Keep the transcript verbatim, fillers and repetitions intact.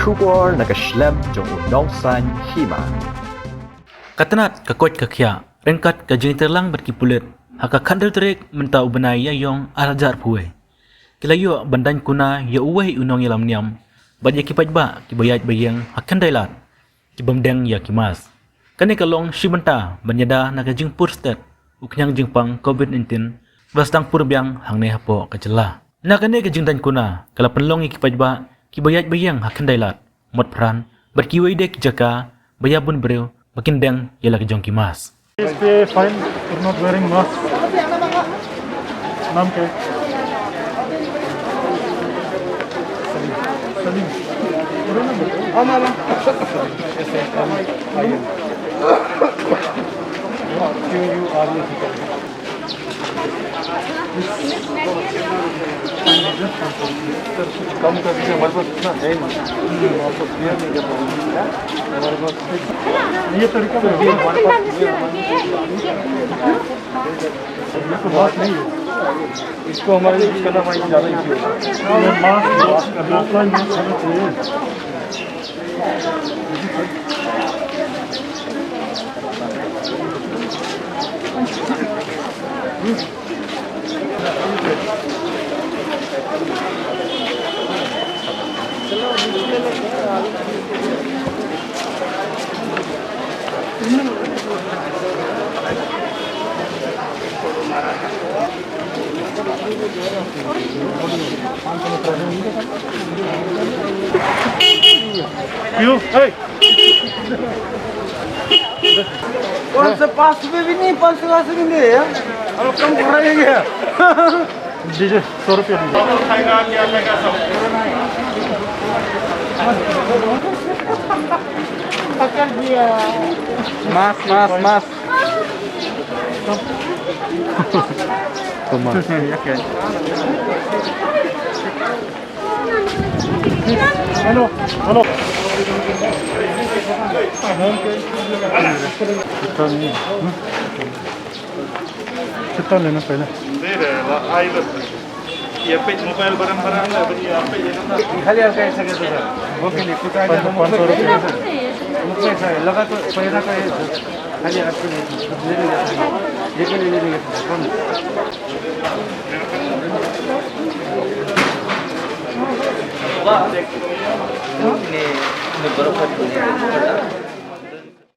Khubor na ka shlem jong u nongsan hima. Ka tnat ka koit ka khiah ryngkat ka jingïatreilang bad ki pulit ha ka khathynriew tarik mynta u bnai Ïaïong arhajar arphew wei. Ki la ïoh ban daiñ kuna ïa uwei u nongïalam niam bad ïa ki paidbah kiba ïaid ba ïeng ha khyndai lad, ki bym deng ïa ki mask. Kane ka long shi bynta ban ïada na ka jingpur stet u khñiang jingpang covid nineteen ba sdang pur biang hangne hapoh ka jylla. Na kane ka jingdaiñ kuna ka la pynlong ïa ki paidbah kiba ïaid ba ïeng ha khyndai lad, mot phran bad kiwei de ki jaka ba ïa bun briew ba kin deng ïa la ka jong ki mask. Stay fine for not wearing mask. नाम क्या है? सलीम। सलीम। क्यों यू आर्मी की तरह? कम कर दीजिए, हमारे पास इतना है नहीं। हमारे पास ये नहीं कर पाएंगे। हमारे पास ये तरीका तो है। हमारे पास ये, हमारे पास ये तो बात नहीं है। इसको हमारे यूज़ करना, हमारे ज़्यादा ईजी होगा। ये मास्क, मास्क करना, ऑफलाइन यूज़ करना चाहिए। क्यों? ए! पाँच सौ, पाँच रुपए भी नहीं, पाँच सौ का से भी नहीं है यार। अब कम हो रहा है क्या? दीजिए, सौ रुपया दीजिए। पकड़ दिया। मास्क, मास्क, मास्क। Toma. हेलो, हेलो। कितना लेना पहले? दे रहे हैं, ला, आई बस। ये पे मोबाइल बरम बरम है, बनी आप पे ये ना। खाली आपका ऐसा कैसे सर? वो के लिए कुछ आइडिया पाँच सौ रुपये। मुझे ऐसा है, लगा तो पैसा का है सर। खाली आपको नहीं, लेने जाते हैं। ये के लिए लेने जाते हैं। कौन? वाह। ने, ने बर्फ का